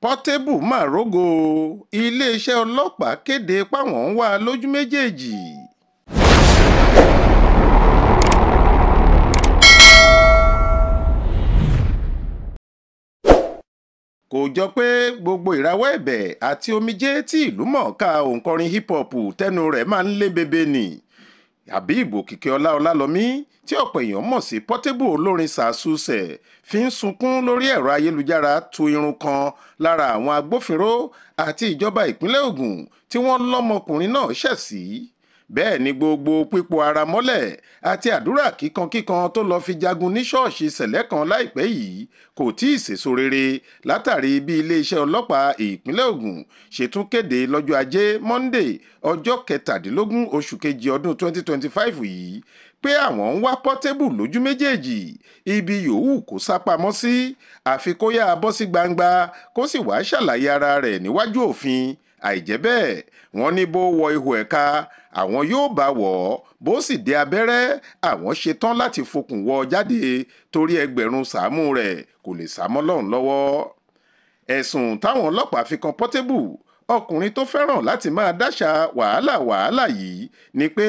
Portable mà rógo, iléeṣẹ́ ọlọ́pàá kéde páwọn ń wá a lójú méjèèjì. Kò jọ pé gbogbo ìrawọ́ ẹ̀bẹ̀ àti omijé tí ìlú mọ̀ọ́ká òǹkọrin hip hop tẹnu rẹ̀ máa ń lé bebe nì. Habeeb Òkìkíọlá Ọlálọmí tí ọ̀pọ̀ èèyàn mọ̀ sí Portable olórin sàásùsẹ̀ fi ń sunkún lórí ẹ̀rọ ayélujára tu irun kan lára àwọn agbófinró àti ìjọba ìpínlẹ̀ Ògùn tí wọ́n lọ́mọkùnrin náà ṣẹ̀ sí. Bẹ́ẹ̀ ni gbogbo pípo ara mọ́lẹ̀ àti àdúrà kíkankíkan tó lọ fi jagun ní ṣọ́ọ̀ṣì sẹ̀lẹ̀ kan láìpẹ́ yìí kò tí ì sèso rere látàrí bí iléeṣẹ́ ọlọ́pàá ìpínlẹ̀ Ògùn ṣe tún kéde lọ́jọ́ ajé Monday ọjọ́ 17 oṣù kejì ọdún 2025 yìí pé àwọn ń wá Portable lójú méjèèjì, ibi yòówù kó sá pamọ́ sí, àfi kó yáa bọ́ sí gbangba kó sì wá ṣàlàyé ara rẹ̀ níwájú òfin. Àìjẹ́ bẹ́ẹ̀, wọ́n ní bó wọ ihò ẹ̀ka àwọn yóò bá wọ̀ ọ́, bó sì dé abẹ́rẹ́ àwọn ṣetán láti fokùn wọ́ ọ jáde torí ẹgbẹ̀rún sàámú rẹ̀ kò lè sá mọ́ Ọlọ́run lọ́wọ́. Ẹ̀sùn táwọn ọlọ́pàá fi kan Portable, ọkùnrin tó fẹ́ràn láti máa dáṣà wàhálà wàhálà yìí ni pé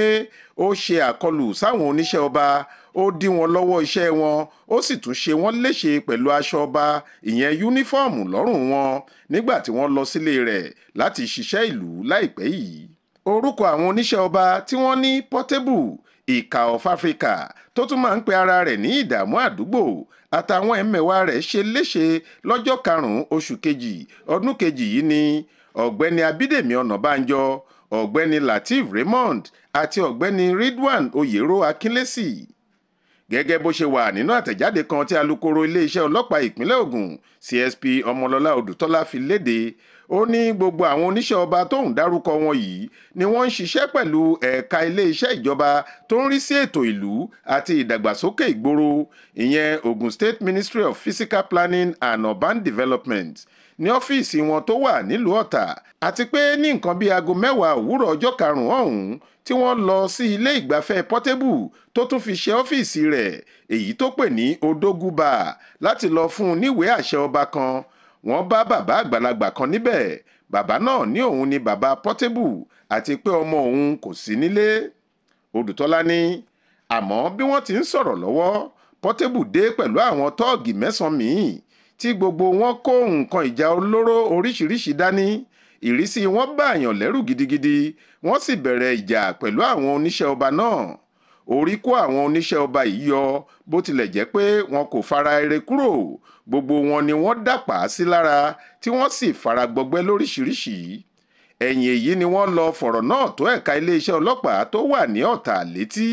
ó ṣe àkọlù sáwọn oníṣẹ́ ọba, ó dí wọn lọ́wọ́ iṣẹ́ wọn, ó sì tún ṣe wọ́n léṣe pẹ̀lú aṣọ ọba, ìyẹn yúnífọ́ọ̀mù lọ́rùn wọn nígbà tí wọ́n lọ sílé rẹ̀ láti ṣiṣẹ́ ìlú láìpẹ́ yìí. Orúkọ àwọn oníṣẹ́ ọba tí wọ́n ní Portable, ìkà of Africa tó tún máa ń pe ara rẹ̀ ní ìdààmú àdúgbò àtàwọn ẹ̀mẹ̀wà rẹ̀ ṣe léṣe lọ́jọ́ 5 oṣù kejì ọdún kejì yìí ni ọ̀gbẹ́ni Abídèmí Ọ̀nàbànjọ, ọ̀gbẹ́ni Lateef Raymond àti ọ̀gbẹ́ni Ridwan Oyèrò Akínlẹ́sì. Gẹ́gẹ́ bó ṣe wà nínú àtẹ̀jáde kan tí alukoro iléeṣẹ́ ọlọ́pàá ìpínlẹ̀ Ògùn CSP Ọmọlọ́lá Odùtọ́lá fi léde, ó ní gbogbo àwọn oníṣẹ́ ọba tóun dárúkọ wọn yìí ni wọ́n ń ṣiṣẹ́ pẹ̀lú ẹ̀ka iléeṣẹ́ ìjọba tó ń rí sí ètò ìlú àti ìdàgbàsókè ìgboro, ìyẹn Ogun State Ministry of Physical Planning and Urban Development ní ọ́fíìsì wọn tó wà nílùú Ọ̀tà, àti pé ní nǹkan bíi aago 10 òwúrọ̀ ọjọ́ 5 ọ̀hún tí wọ́n lọ sí ilé ìgbafẹ́ Portable tó tún fi ṣe ọ́fíìsì rẹ̀ èyí tó pè ní Odógù Bar láti lọ fún un níwèé àṣẹ ọba kan. Wọ́n bá bàbá àgbàlagbà kan níbẹ̀. Bàbá náà ní òun ni bàbá Portable àti pé ọmọ òun kò sí nílé. Odùtọ́lá ní àmọ́ bí wọ́n ti ń sọ̀rọ̀ lọ́wọ́, Portable dé pẹ̀lú àwọn tọ́ọ̀gì 9 míì tí gbogbo wọn kó nǹkan ìjà olóró oríṣiríṣi dání. Ìrísí wọn bàyàn lẹ́rù gidigidi, wọ́n sì bẹ̀rẹ̀ ìjà pẹ̀lú àwọn oníṣẹ́ ọba náà. Orí kó àwọn oníṣẹ́ ọba yìí yọ, bó tilẹ̀ jẹ́ pé wọn kò fara ere kúrò. Gbogbo wọn ni wọ́n dàpá sí lára tí wọ́n sì fara gbọgbẹ́ lóríṣiríṣi. Ẹ̀yìn èyí ni wọ́n lọ fọ̀rọ̀ náà tó ẹ̀ka iléeṣẹ́ ọlọ́pàá tó wà ní Ọ̀tà létí.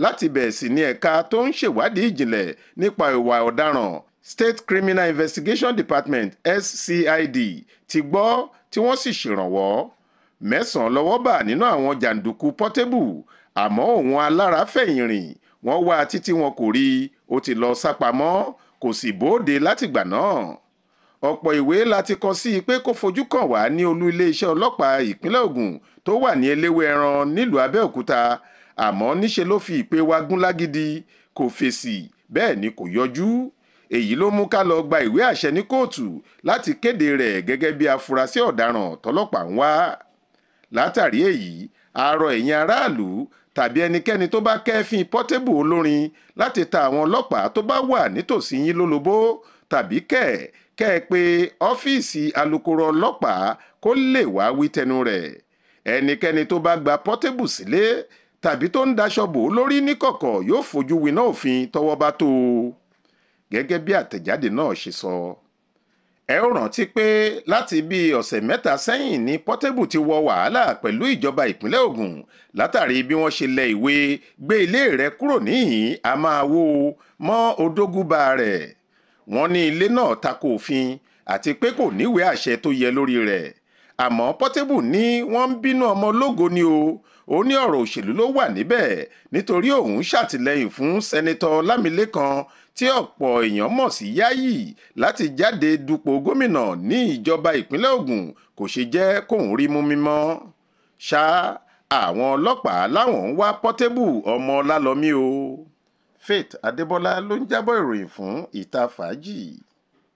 Láti bẹ̀ sí ní ẹ̀ka tó ń ṣèwádìí ìjìnlẹ̀ nípa ìwà ọ̀daràn State Criminal Investigation Department SCID ti gbọ́ tí wọ́n sì ṣèrànwọ́. 9 lọ́wọ́ bà nínú àwọn jàǹdùkú Portable, àmọ́ òun alára fẹ̀yìn rìn, wọ́n wá títí wọn kò rí i, ó ti lọ sápamọ́, kò sì bóde látìgbà náà. Ọ̀pọ̀ ìwé la ti kọ sí i pé kó fojú kàn wá ní olú iléeṣẹ́ ọlọ́pàá ìpínlẹ̀ Ògùn tó wà ní Eléwé-ẹran nílùú Abẹ́òkúta, àmọ́ níṣe ló fi ìpè wa gún lágídí, kò fèsì, bẹ́ẹ̀ ni kò yọjú. Èyí ló mú ká lọ gba ìwé àṣẹ ní kóòtù láti kéde rẹ̀ gẹ́gẹ́ bí afurasí ọ̀daràn tọ́lọ́pàá ń wá. Látàrí èyí, a rọ ẹ̀yin aráàlú tàbí ẹnikẹ́ni tó bá kẹ́fín Portable olórin láti ta àwọn ọlọ́pàá tó bá wà nítòsí yín lólobó tàbí kẹ́ ẹ pé ọ́fíìsì alukoro ọlọ́pàá kó lè wá wí tẹnu rẹ̀. Ẹnikẹ́ni tó bá gba Portable sílé tàbí tó ń daṣọ bò lórí níkọ̀kọ̀ yóò fojú winá òfin tọ́wọ́ bá tó o, gẹ́gẹ́ bí àtẹ̀jáde náà ṣe sọ. Ẹ ó rántí pé láti bí ọ̀sẹ̀ 3 sẹ́yìn ni Portable ti wọ wàhálà pẹ̀lú ìjọba ìpínlẹ̀ Ògùn látàrí bí wọ́n ṣe lẹ ìwé gbé ilé rẹ̀ kúrò níhìn a máa wó o mọ́ Odógù Bar rẹ̀. Wọ́n ní ilé náà tako òfin àti pé kò níwèé àṣẹ tó yẹ lórí rẹ̀. Àmọ́ Portable ní wọ́n ń bínú ọmọ ológo ni o, ó ní ọ̀rọ̀ òṣèlú ló wà níbẹ̀ nítorí òun ṣàtìlẹ́yìn fún Sẹ́nitọ́ Lámilékan tí ọ̀pọ̀ èèyàn mọ̀ sí Yáyì láti jáde dupò gómìnà ní ìjọba ìpínlẹ̀ Ògùn kò ṣe jẹ́ kóun rí mú mímọ́. Ṣá àwọn ọlọ́pàá láwọn ń wá Portable ọmọ Ọlálọ́mí o. Faith Adébọlá ló ń jábọ̀ ìròyìn fún Ìta Fàájì.